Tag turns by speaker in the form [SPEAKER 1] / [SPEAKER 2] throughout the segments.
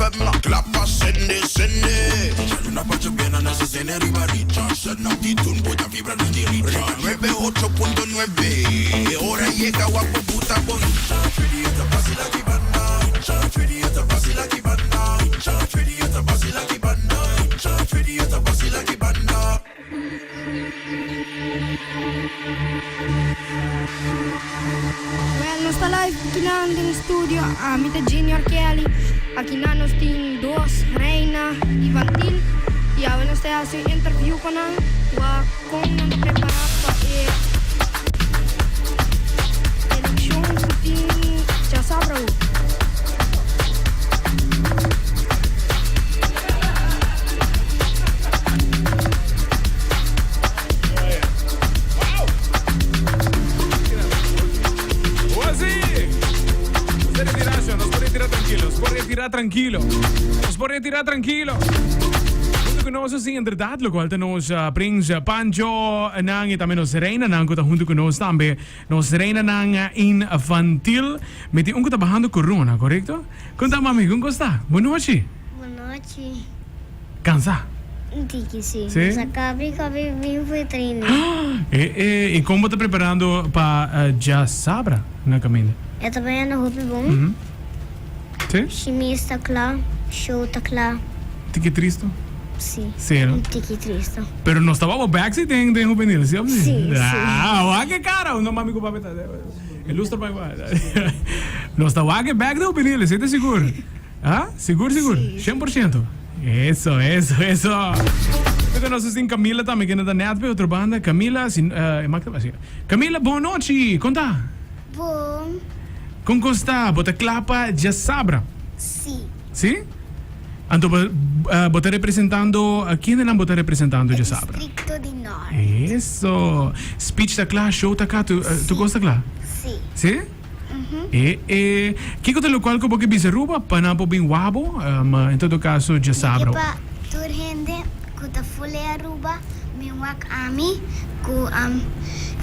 [SPEAKER 1] Well, nos ta live kinan den studio. Ami ta Junior Kelly. Akinan nos tin dos reina infantil. Y awe nos ta haci un interview cu nan. Wak con nan ta prepara pa e eleccion cu tin djasabra awo.
[SPEAKER 2] Tranquilo. Nos por retira tranquilo. Junto cu nos así, inderdaad, lo cual ta nos uh, prins uh, Pancho nan y tambe nos reina nan cu ta junto cu nos tambe. Nos reina nan uh, infantil. Meti un cu ta bajando corona, correcto? Con ta mami, con costa? Buenochi.
[SPEAKER 3] Buenochi.
[SPEAKER 2] Cansa?
[SPEAKER 3] Un tiki si.
[SPEAKER 2] Si?
[SPEAKER 3] Nos a cabi cabi bin fu e training.
[SPEAKER 2] E e y con bo ta preparando pa djasabra na caminda?
[SPEAKER 3] E ta bayendo hopi bon.
[SPEAKER 2] Si?
[SPEAKER 3] Shimis ta cla, show ta cla.
[SPEAKER 2] Tiki tristo?
[SPEAKER 3] Si.
[SPEAKER 2] Si no?
[SPEAKER 3] Un tiki tristo.
[SPEAKER 2] Pero nos tabata bek si den den juvenil, si of si?
[SPEAKER 3] Si, si.
[SPEAKER 2] Ah, wak e cara, no mami cu papi ta. E luz ta bai bai. Nos ta wak e bek den juvenil, esey ta sigur. Ah, sigur sigur, shen por shento. Eso, eso, eso. Mira nos tin Camila tambe kende ta net pe otro banda. Camila, si, eh, e mak ta si. Camila, bon nochi. Kon ta?
[SPEAKER 3] Bon.
[SPEAKER 2] Kon kos ta? Bo ta kla pa djasabra?
[SPEAKER 3] Si.
[SPEAKER 2] Si? Anto bo, eh, bo ta representando, kendenan bo ta representando djasabra?
[SPEAKER 3] E districto di Noord.
[SPEAKER 2] Eso. Speech ta kla, show ta kla, tu, tu kos ta kla?
[SPEAKER 3] Si.
[SPEAKER 2] Si? E e kiko ta lokual ku bo ke bisa Aruba pa nan por bin wak bo? En todo kaso djasabra.
[SPEAKER 3] Mi ke pa tur hende ku ta ful e Aruba bin wak ami ku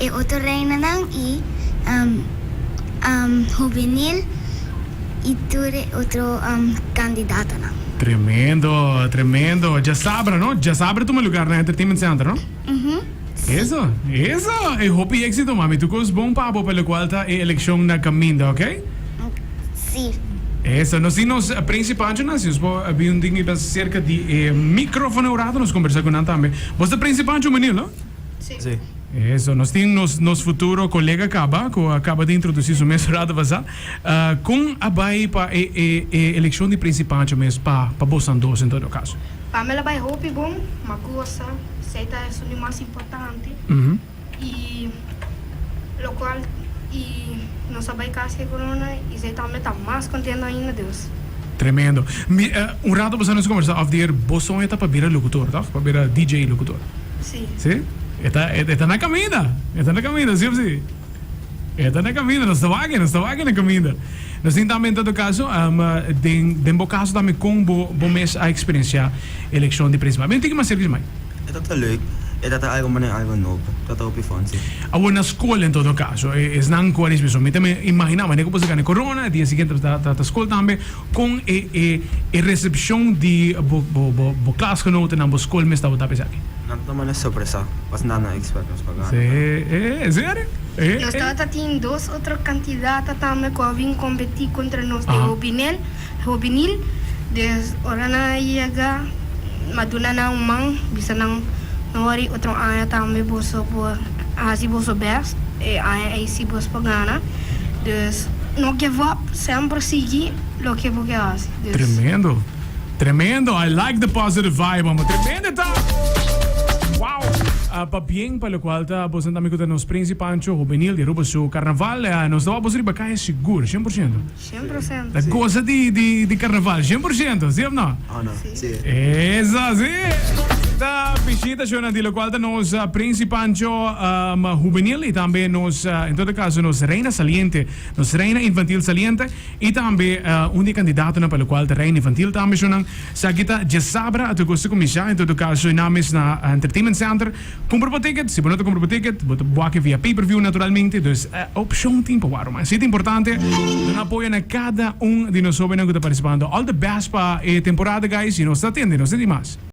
[SPEAKER 3] e otro reinanan i hubenil i tur e otro kandidatonan.
[SPEAKER 2] Tremendo, tremendo. Djasabra no? Djasabra tuma lugar na Entertainment Center no? Eso, eso! E hopi éxito, mami. Tu cos bon pa bo pa locual ta e eleccion na caminda, ok?
[SPEAKER 3] Sí.
[SPEAKER 2] Eso, nos tin nos Prince Pancho nan, si nos por bin un ding cerca di e microfono un rato, nos conversa cu nan tambe. Bos ta Prince Pancho Menil, no?
[SPEAKER 1] Sí.
[SPEAKER 4] Sí.
[SPEAKER 2] Eso, nos tin nos, nos futuro colega caba, cu a caba di introduci su mes un rato pasa. Con a bay pa e, e, e eleccion di Prince Pancho mes pa, pa bosan dos en todo caso?
[SPEAKER 1] Pa mi la bay hopi bon, ma gosa. Esei ta esun di mas importante i lokual i nos a bai kas ku e korona i esei tambe ta mas kontento ainda Dios.
[SPEAKER 2] Tremendo. Mi un rato boso nos kombersá òf di er bo soño ta pa bira lokutor tòg? Pa bira DJ lokutor.
[SPEAKER 1] Sí.
[SPEAKER 2] Sí? E ta e ta na kaminda. E ta na kaminda, sí òf sí? E ta na kaminda, nos ta wak, nos ta wak na kaminda. Nos tin tambe en todo kaso, den den bo kaso tambe kon bo bo mes a eksperensiá elekshon di presidente. Mi no tin ke mas serka dje mai.
[SPEAKER 4] E ta ta leuk, e ta ta algo manera algo nobo, ta ta hopi fun si.
[SPEAKER 2] Awor na skol en todo kaso, esnan ku a risbi so mi ta me imaginá manera ku bo sa gana e korona, e dia siguiente ta ta ta skol tambe, kon e e e resepshon di bo bo bo bo klasgenotennan, bo skol mes tabata pa esaki?
[SPEAKER 4] Nan ta manera sorpresá, pasobra nan no expect nos pa gana.
[SPEAKER 2] Sí, e serio? E
[SPEAKER 1] Nos
[SPEAKER 2] e.
[SPEAKER 1] tabata tin dos otro kandidata tambe ku a bin kompetí kontra nos den Hobinel, Hobinil, des ora nan a yega m'a duna nan un man, bisa nan no wòri otro aña tambe boso por hasi boso bèst, e aña ei si bos por gana, dus no give up, semper sigui loke bo ke hasi, dus.
[SPEAKER 2] Tremendo. Tremendo I like the positive vibe amo tremendo ta wow pabien pa locual ta boso tambe cu ta nos Prince Pancho Juvenil di Aruba su carnaval nos ta wak boso riba caya sigur cien por ciento
[SPEAKER 1] Cien por ciento.
[SPEAKER 2] Ta goza di di di carnaval cien por ciento si of no
[SPEAKER 4] Oh no si
[SPEAKER 2] Eso si. Ta bishita shona di locual ta nos Prince Pancho juvenil y tambe nos en todo caso nos reina saliente, nos reina infantil saliente y tambe un di e candidatonan pa locual ta reina infantil tambe shonan. Esaki ta djasabra a togosto cuminsa en todo caso e nam es na Entertainment Center. Cumpra bo ticket, si bo no ta cumpra bo ticket bo ta wak via pay per view naturalmente, dus opcion tin pa wak ruman. Esey ta importante, duna apoyo na cada un di nos hobennan cu ta participando. All the best pa e temporada guys y nos ta atende, nos ta di mas.